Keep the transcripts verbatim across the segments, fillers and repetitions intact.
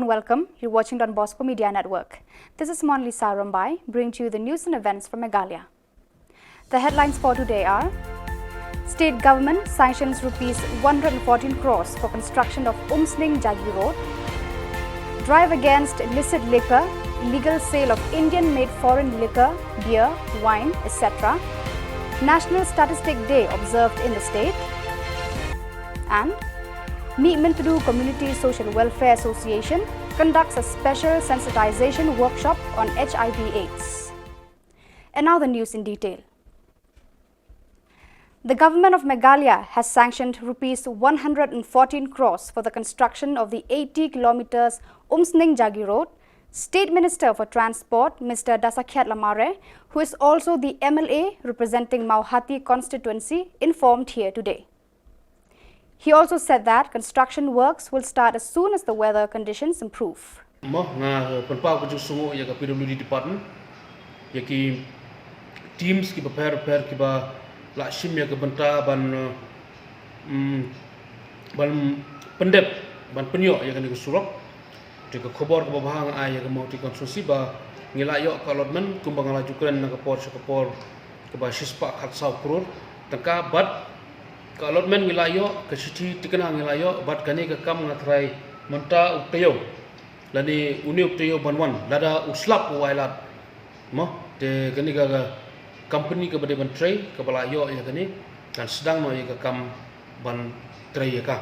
Welcome. You're watching Don Bosco Media Network. This is Monalisa Rombai, bringing to you the news and events from Meghalaya. The headlines for today are: State government sanctions rupees one hundred fourteen crores for construction of Umsning Jagi Road. Drive against illicit liquor, illegal sale of Indian-made foreign liquor, beer, wine, et cetera. National Statistic Day observed in the state. And Mihmyntdu Community Social Welfare Association conducts a special sensitization workshop on H I V AIDS. And now the news in detail. The government of Meghalaya has sanctioned rupees one hundred fourteen crores for the construction of the eighty kilometers Umsning Jagi Road. State Minister for Transport, Mister Dasakhiat Lamare, who is also the M L A representing Mawhati constituency, informed here today. He also said that construction works will start as soon as the weather conditions improve. Mo nga pynpaw ka jingsngew ïa ka P W D department, ïa ki teams kiba pher pher kiba la shim ïa ka bynta ban, uh, mm, ban pyndep, ban pynïoh ïa kane ka surok. Te ka khubor kaba bha nga ai ïa ka Mawhati constituency ba ngi la ïoh ka allotment kumba nga la ju kren na ka por sha ka por, kaba shispah khatsaw klur tyngka bad ka allotment ngi la ïoh, ka shithi thikna ngi la ïoh, bad kane ka kam nga trai mynta u taïew. Lane une u taïew ban wan, lada u slap u ai lad. Mo, te kane ka, ka company kaba dei ban trei, kaba la ïoh ïa kane, kan sdang noh ïa ka kam ban trei ïa ka.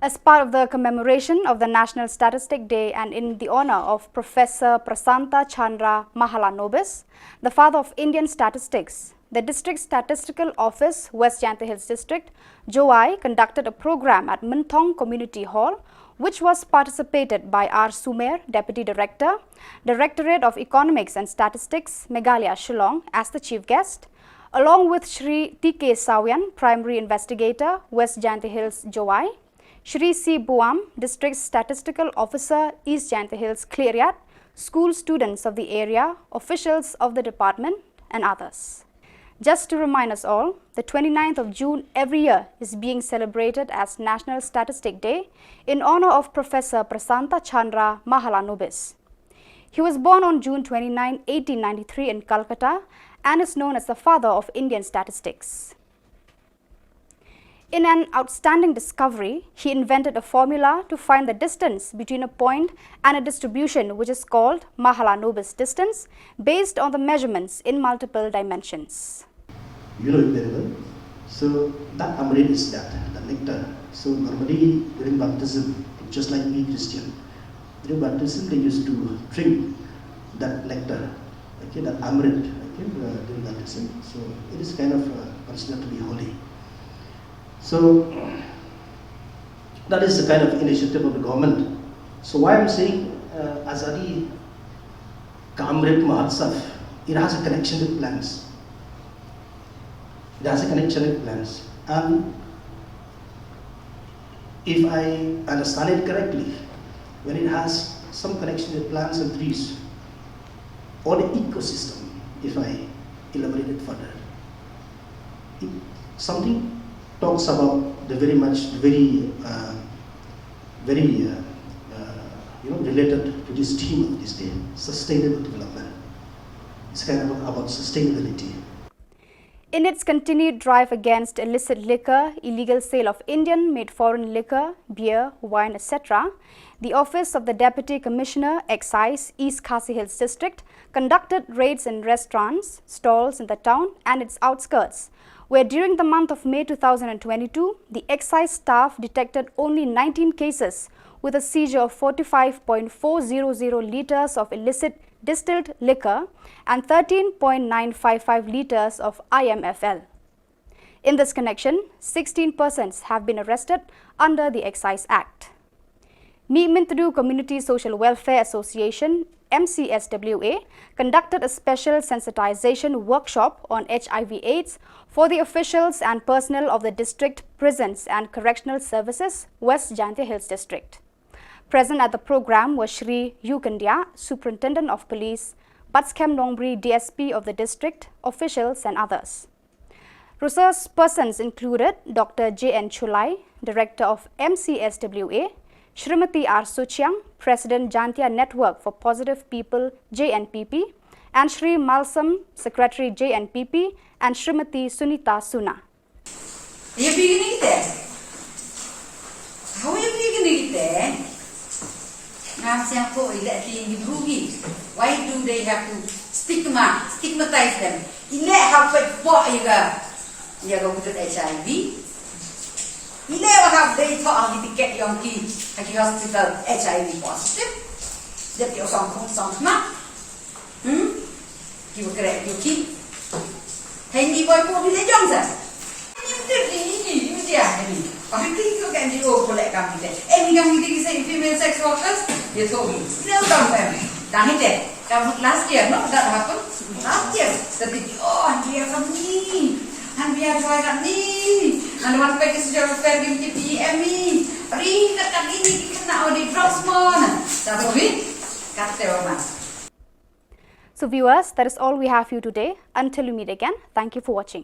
As part of the commemoration of the National Statistic Day and in the honor of Professor Prasanta Chandra Mahalanobis, the father of Indian statistics, the District Statistical Office, West Jaintia Hills District, Jowai, conducted a program at Mynthong Community Hall, which was participated by R Sumer, Deputy Director, Directorate of Economics and Statistics, Meghalaya, Shillong, as the chief guest, along with Shri T K Sawian, Primary Investigator, West Jaintia Hills, Jowai, Shri C Buam, District Statistical Officer, East Jaintia Hills, Khliehriat, school students of the area, officials of the department, and others. Just to remind us all, the twenty-ninth of June every year is being celebrated as National Statistic Day in honor of Professor Prasanta Chandra Mahalanobis. He was born on June twenty-ninth, eighteen ninety-three in Calcutta and is known as the father of Indian statistics. In an outstanding discovery, he invented a formula to find the distance between a point and a distribution, which is called Mahalanobis distance, based on the measurements in multiple dimensions. You know it very well. So that amrit is that, the nectar. So normally during baptism, just like we Christian, during baptism they used to drink that nectar, okay, that amrit, okay, uh, during baptism. So it is kind of, uh, considered to be holy. So that is the kind of initiative of the government. So why I'm saying, uh, Azadi Ka Amrit Mahotsav, it has a connection with plants. It has a connection with plants. And if I understand it correctly, when it has some connection with plants and trees, or the ecosystem, if I elaborate it further, it something talks about the very much, the very, uh, very, uh, uh, you know, related to this theme of this day, sustainable development. It's kind of about sustainability. In its continued drive against illicit liquor, illegal sale of Indian-made foreign liquor, beer, wine, et cetera, the Office of the Deputy Commissioner, Excise, East Khasi Hills District, conducted raids in restaurants, stalls in the town and its outskirts, where during the month of May two thousand and twenty-two, the excise staff detected only nineteen cases, with a seizure of forty-five point four zero zero liters of illicit distilled liquor and thirteen point nine five five liters of I M F L. In this connection, sixteen persons have been arrested under the Excise Act. Mihmyntdu Community Social Welfare Association, M C S W A, conducted a special sensitization workshop on H I V AIDS for the officials and personnel of the district prisons and correctional services, West Jaintia Hills District. Present at the program were Shri U Kyndiah, Superintendent of Police, Batskhem Nongbri, D S P of the district, officials and others. Resource persons included Doctor J N Chulai, Director of M C S W A, Shrimati R Suchiang, President Jaintia Network for Positive People, J N P P, and Shri Malsam, Secretary, J N P P, and Shrimati Sunita Suna. Ye phi kine kite? How ye phi kine kite? Nga siang ko ile phi ni brugi. Why do they have to stigma, stigmatize them? Ile ha pet po ye ga, ye ga wujud H I V. Ile wa ha dei to ang tiket yong ki ha ki hospital H I V positive. Dep yo song kong song kma. Hmm? Ki wa kre yo ki. Hei ni boy ko ni le jong sa. Ni mesti ni ni ni dia ni. Pahati ko kan di o ko le kam ni. Eh ni kam ni ki sa female sex workers. Ye to ni. Ni dang em. Dang ni de. Kam last year, no, that happened. Last year. Tapi oh, dia kam ni. Han bia joy kam ni. Han wan pe ki sejak fair game ki P M ni. Ri kat kat ini ki kena odi drugs mon. Satu wi. Kat te wa mas. So viewers, that is all we have for you today. Until we meet again, thank you for watching.